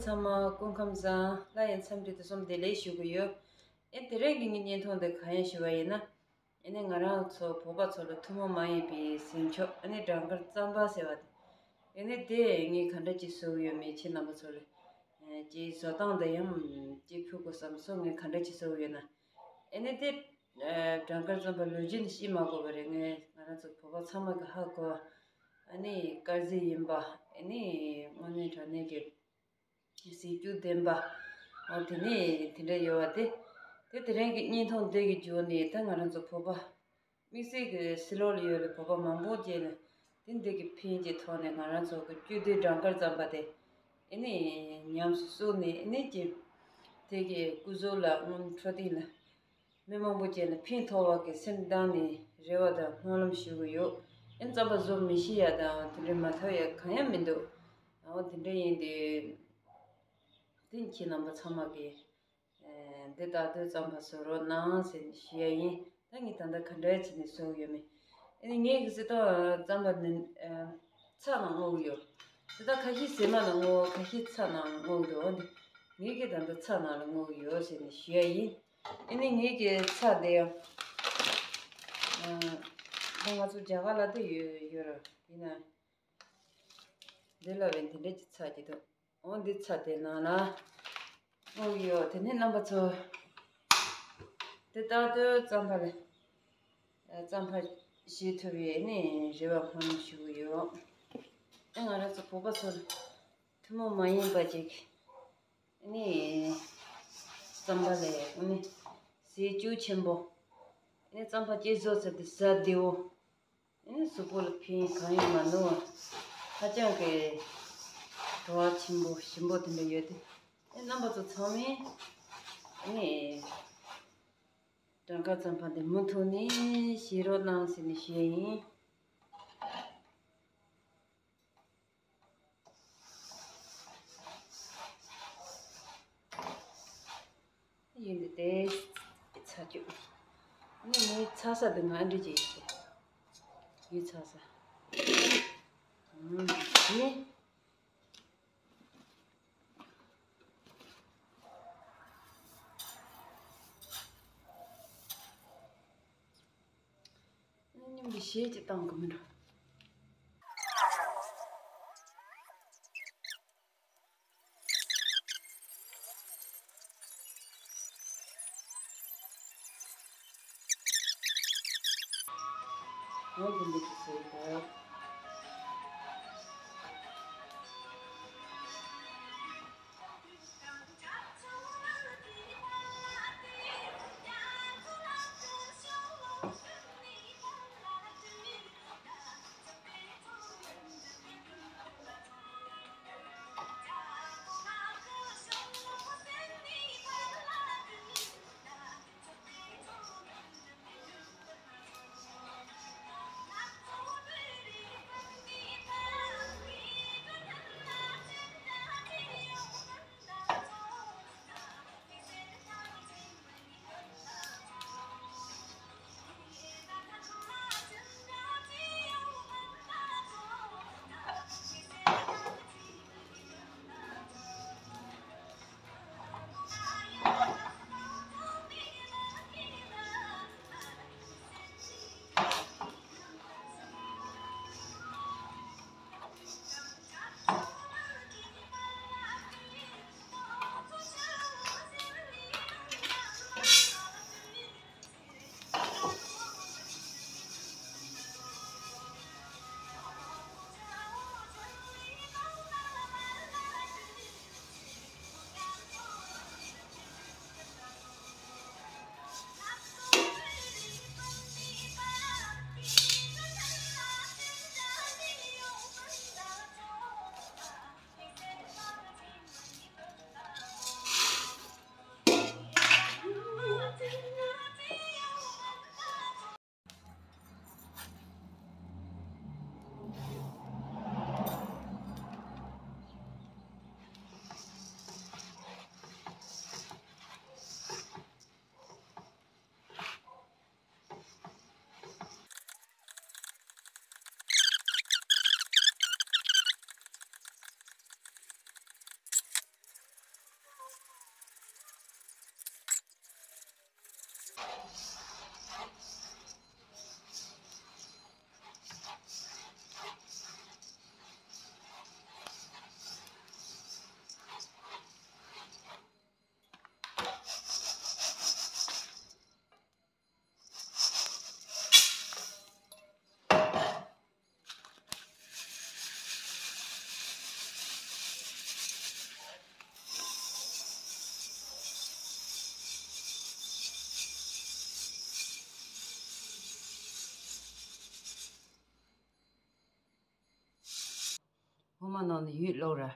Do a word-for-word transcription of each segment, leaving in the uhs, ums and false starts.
ཚང་མ་སྐུ་ཁམས་བཟང་། སླར་ཡང་འཚམས་འདྲི་དང་བསོད་བདེ་ལེགས་ཞུ་གི་ཡོད། ཨེ་དེ་རིང་གི་ངའི་བརྙན་ཐུང་འདི་གང་ཡིན་ཞུ་བ་ཡིན་ན། ཨེ་ནི་ང་རང་ཚོ་བོད་པ་ཚོ་ལ་ཐུན་མོང་མ་ཡིན་པའི་ཟས་མཆོག་ཨེ་ནི་སྦྲང་དཀར་རྩམ་པ་ཟེར་བ་དེ། ཨེ་ནི་དེ་ངས་ག་འདྲ་ཅིག་བཟོ་གི་ཡོད་མེད་ཁྱེད་རྣམ་པ་ཚོ་ལ་ཨེ་ཅིག་བཟོ་སྟངས་དེ་ཡང་ཅིག་ཕུལ་དགོས་བསམ་སོང་། ངས་ག་འདྲ་ཅིག་བཟོ་གི་ཡོད་ན། ཨེ་ནི་དེ་ཨེ་སྦྲང་དཀར་རྩམ་པ་ལོ་རྒྱུས་ནི་ཤེས་མ་དགོས་པ་རེད། ངས་ང་རང་ཚོ་བོད་པ་ཚང་མ་གི་ཧ་གོ། ཨ་ནི་དཀར་ཟས་ཡིན་པ། ཨེ་ནི་དངོས་གནས་དྲང་གནས་ཀྱི་ཟས་བཅུད་ལྡན་པ། འོ་དེ་ནས་དེ་འདྲ་ཡོད་པ་དེ། དེ་དེ་རིང་གི་བརྙན་ཐུང་འདི་གི་བརྒྱུད་ནས་ད་ང་རང་ཚོ་བོད་པ་དམིགས་བསལ་གྱི་ཕྱི་ལོགས་ལ་ཡོད་པའི་བོད་པ་མང་པོ་བཅས་ནས་དེ་འདི་གི་ཕན་གྱི་ཐོག་ནས་ང་རང་ཚོ་གི་བཅུད་ལྡན་སྦྲང་དཀར་རྩམ་པ་དེ་ཨེ་ནི་ཉམས་སུ་བསྲུངས་ནས། ཨེ་ནི་ཀྱི་དེ་གི་སྐུ་གཟུགས་ལ་སྔོན་འཕྲོད་བསྟེན་ལ་མི་མང་པོ་བཅས་ནས་ཕན་ཐོགས་པ་གི་སེམས་གཏིང་ནས་རེ་བ་དང་སྨོན་ལམ་ཞུ་གི་ཡོད། ཨེ་རྩམ་པ་བཟོ་མི་ཤེས་ཡ་དང་དེ་འདྲ་མ་ཐོབ་ཡ་གང་ཡང་མི་འདུག། འོ་དེ་འདྲ་ཡིན་དུས་དེ་ཁྱེད་རྣམ་པ་ཚང་མ་གིས་ཨེ་འདི་ལྟ་དུས་རྩམ་པ་བཟོ་རོགས་གནང་ཟེར་ནས་ཞུ་ཡ་ཡིན། ད་ངས་ད་ལྟ་ག་འདྲ་བྱས་ནས་བཟོ་གི་ཡོད་མེད། ཨེ་ནི་ངས་གི་ཟེར་ཏོ་རྩམ་པ་ནི་ཨེ་ཚྭ་ནང་བརྔོས་ཀྱི་ཡོད། དེ་ད་ཁ་ཤས་ཟེ་མ་ནང་བརྔོས། ཁ་ཤས་ཚྭ་ནང་བརྔོས་ཀྱི་འདུག། འོ་འདི་ངས་གི་ད་ལྟ་ཚྭ་ནང་ལ་བརྔོས་ཀྱི་ཡོད་ཟེར་ནས་ཞུ་ཡ་ཡིན། ཨེ་ནི་ངས་ཀྱི་ཚྭ་དེ་ཡང་ཨ་ད་ང་ཚོ་རྒྱ་གར་ལ་དེ་ཡོད་ཡོད་ར། ཡིན་ན་འདི་ལ་བས་འདི་འདྲ་ཅིག་ཚྭ་ཅིག་འདུག། འོ་འདི་ཚྭ་དེ་ནང་ལ་བརྔོས་ཡོད། དེ་ནས་རྣམ་པ་ཚོ་དེ་ལྟར་དུ་རྩམ་པ་ལ་རྩམ་པ་བཞེས་ཐུབ་པའི་ནི་རེ་བ་སྨོན་ལམ་ཞུ་གི་ཡོད། ཨེ་ང་རང་ཚོ་བོད་པ་ཚོར་ཐུན་མོང་མ་ཡིན་པ་ཅིག་ནི་རྩམ་པ་ལས་ནི་ཟས་བཅུད་ཆེན་པོ། ནི་རྩམ་པ་སྐྱེ་བཟོ་ཟེར་དུས་ཟ་བདེ་བོ། ནི་གཟུགས་པོ་ལ་ཕན་གང་ཡང་མ་ནུས་པ། ཧ་ཅང་གི་བྲོ་བ་ཆེན་པོ་ཞིམ་པོ་དེ་འདྲ་ཡོད་དེ། ནི་རྣམ་པ་ཚོ་ཚང་མས་ནི་སྦྲང་དཀར་རྩམ་པ་འདི་མུ་མཐུད་ནས་བཞེས་རོགས་གནང་ཟེར་ནས་ཞུ་ཡ་ཡིན། ཡིན་འདི་དེ་ཚ་རྒྱུ། ནི་ངའི་ཚ་ས་འདི་ང་འདྲི་ཅིག་ཡིན། ངའི་ཚ་ས། ཨུམ། ནི། སྙིང་གི་གཞས་ཅིག་བཏང་གི་མིན་འགྲོ། འོ་དེ་འདྲ་ཅིག་བཟོས་འདུག། ཁོ་མ་ནང་ནས་ཡོད་ལོག་ར། ཨ་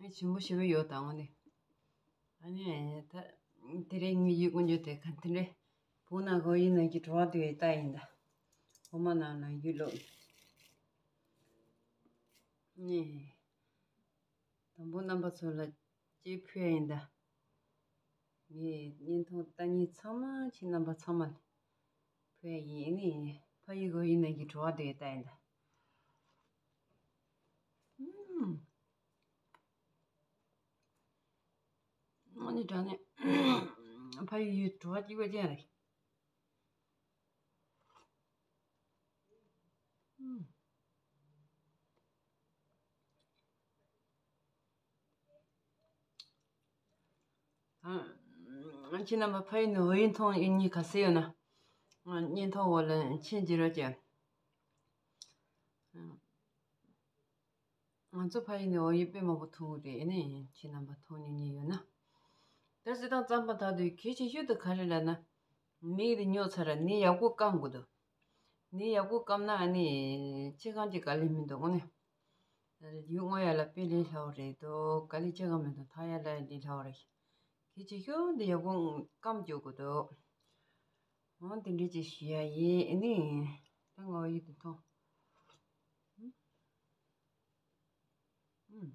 ནི་ཞིམ་པོ་ཞེ་པོ་ཡོད་དང་ངོ་ནི། ཨ་ནི་ད་དེ་རིང་ངའི་ཡོད་ཀུན་ཡོད་དེ་ག་དེ་འདྲས་བུ་ན་གོ་ཡིན་ན་གི་བྲོ་བ་དུ་ཡོད་ལྟ་ཡིན་ད། ཁོ་མ་ནང་ན་ཡོད་ལོག་ནི། དང་པོ་རྣམ་པ་ཚོ་ལ་ཅེས་ཕུལ་ཡ་ཡིན་ད། ངས་བརྙན་ཐུང་ལྟ་མཁན་ཚང་མ་ཁྱེད་རྣམ་པ་ཚང་མ་ལ་ཕུལ་ཡ་ཡིན། ཨ་ནི་ཕ་ཡུལ་གོ་ཡིན་ན་གི་བྲོ་བ་དུ་ཡོད་ལྟ་ཡིན་ད། ཨུམ། ཨ་ནི་དྲང་ནས་ཕ་ཡུལ་ཡུལ་བྲོ་བ་སྐྱིད་པ་ཅན་རེད། ཨུམ། ཨ། ཁྱེད་རྣམ་པ་ཕ་ཡུལ་ནས་བོད་ཡིག་མཐོང་ཡིན་མཁན་ག་ཚོད་ཡོད་ན། ཨ། བརྙན་ཐུང་འོག་ལ་མཆན་བརྗེ་རོགས་གྱིས། ང་ཚོ་ཕ་ཡུལ་ནས་བོད་ཡིག་དཔེ་མང་པོ་མཐོང་གི་རེད། ཨ་ནི་ཁྱེད་རྣམ་པ་མཐོང་མྱོང་མཁན་ཡོད་ན། ད་སྤྱིར་བཏང་རྩམ་པ་འཐག་དུས་གལ་ཆེ་ཤོས་དེ་ག་རེ་ལབ་ན། ནས་དེ་ཉོ་ཚར་ར་ནས་ཡག་པོ་སྐམ་དགོས་འདུག་ནས་ཡག་པོ་སྐམ་ན་ཨ་ནི་ཕྱེད་ཀ་གི་དཀའ་ལས་མི་འདུག་དངོས་གནས། ཡུལ་དངོས་ཡ་ལ་དཔེ་ལས་སླ་བོ་རེད་འདུག་དཀའ་ལས་ཆེ་ག་མི་འདུག་འཐག་ཡ་ལ་ལས་སླ་བོ་རེད། གལ་ཆེ་ཤོས་འདི་ཡག་པོ་སྐམ་འཇུག་དགོས་འདུག་འོ་དེ་འདྲས་ཅིག་ཞུ་ཡ་ཡིན། ཨ་ནི་ད་ང་བོད་ཡིག་དེ་མཐོང་། ཨུམ།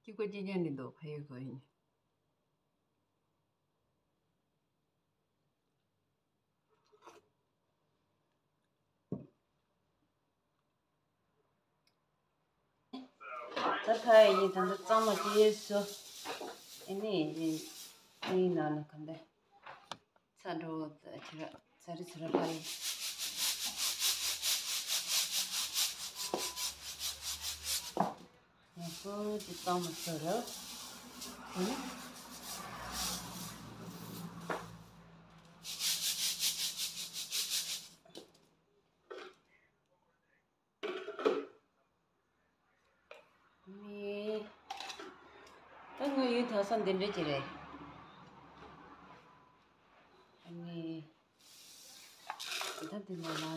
སྐྱིད་པོ་སྐྱིད་རྐྱང་འདི་འདུག་ཕ་ཡུལ་གོ་ཡིན། ད་ཕ་ཡུལ་ཡིན། ད་ལྟ་གཙང་མ་སྐྱེས་སོ། ཨ་ནི་ཨ་ནི་ནང་ལ་ག་འདྲ། ཚ་འགྲོ་ཚ་རི་ཚ་ར་ཕ་ཡི། ཡང་སོ་ཅི་གཙང་མ་བཟོ་རོགས། ནི། ད་ངའི་ཡུལ་དག་ས་འདི་འདྲ་ཅིག་རེད། ནི། ད་འདི་ནང་ལ་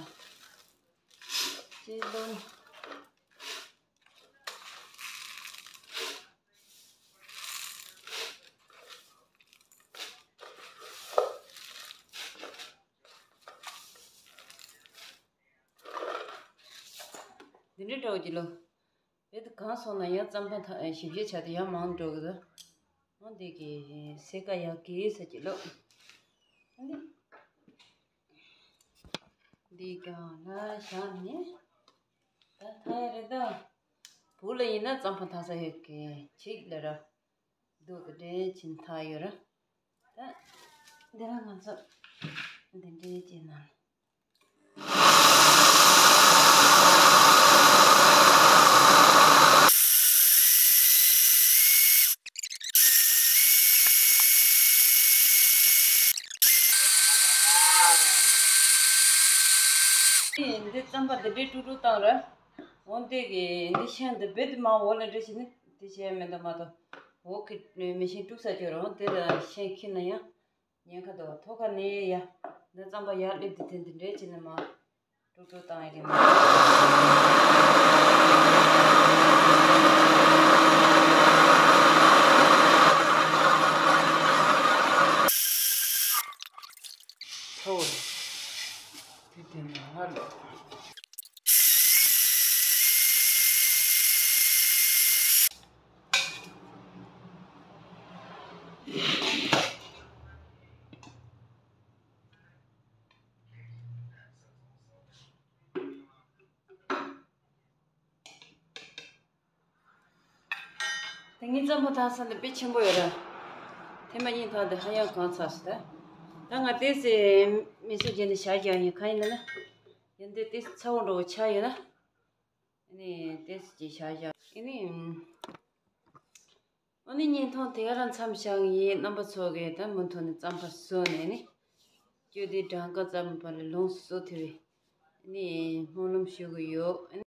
ཅི་ལོ། འདི་འདྲའི་འདྲ་བོ་ཅིག་ལོ། རྦད་དེ་གང་སོང་ན་ཡང་རྩམ་པ་ཐ་ཞིབ་བཤེར་བྱ་དེ་ཡང་མང་འགྲོ་གི་འདུག་འོ་འདི་གི་སེ་ཀ་ཡག་གི་ས་ཅིག་ལོ། འདི་འདི་གང་ལ་བཞག་ནས་ད་ཐ་ཡ་རེད་ད། བུ་ལ་ཡིན་ན་རྩམ་པ་ཐ་ས་ཡོད་གི་ཆིག་ལ་ར། འདུག་གི་འདྲེན་ཕྱིན་ཐག་ཡོད་ར། ད་འདི་ར་ང་ཚོ་འདི་འདྲའི་ཅིག་ན། འདི་རྩམ་པ་འདི་འདྲའི་དཀྲུག་དཀྲུག་བཏང་ར། འོ་འདི་གི་འདི་ཤིང་འདི་རྦད་དེ་མང་བོ་ལ་འདྲ་ཞིག་ནི་འདི་བྱས་མེད་འདུག་མ་གཏོགས་འོ་གི་མེ་ཤིང་དཀྲུག་ས་ཅོ་ར། འོ་འདི་ལ་ཤིང་ཁྱི་ན་ཡང་ཉེན་ཁ་འདུག་ཐོག་ཁ་ནས་ཡ་འདི་རྩམ་པ་ཡར་སླེབས་དེ་དེ་འདི་འདྲའི་བྱས་ནས་མ་དཀྲུག་དཀྲུག་བཏང་ཡ་གི་མ། ཚ་བོ་རེད། དེ་དེ་ནས་ཧ་ལས། ད་ངའི་རྩམ་པ་འཐག་ས་འདི་དཔེ་ཆེན་པོ་ཡོད་ར། ཐེངས་མ་གཉིས་འཐག་འདི་ཧ་ཡང་གང་ཚ་སོང་ད། ད་ང་ཏོག་ཙམ་མེ་སོ་བརྒྱབ་ནས་བཞག་རྒྱག་ཡིན། གང་ཡིན་ལབ་ན། ཡང་འདི་ཏོག་ཙམ་ཚ་བོ་འགྲོ་བོ་ཆགས་ཡོད་ན། ཨ་ནི་ཏོག་ཙམ་ཅིག་བཞག་བཞག་ཨ་ནི། ཨ་ནི་བརྙན་ཐུང་དེ་ག་རང་མཚམས་བཞག་ཡིན། རྣམ་པ་ཚོ་གིས་ད་མུ་མཐུད་ནས་རྩམ་པ་བཟོས་ནས་ནི། སྤྱོད་བདེ་གྲངས་ཀ་ཙམ་པ་ལ་ལོངས་སུ་སྤྱོད་ཐུབ་པའི་ཨ་ནི་སྨོན་ལམ་ཞུ་གི་ཡོད།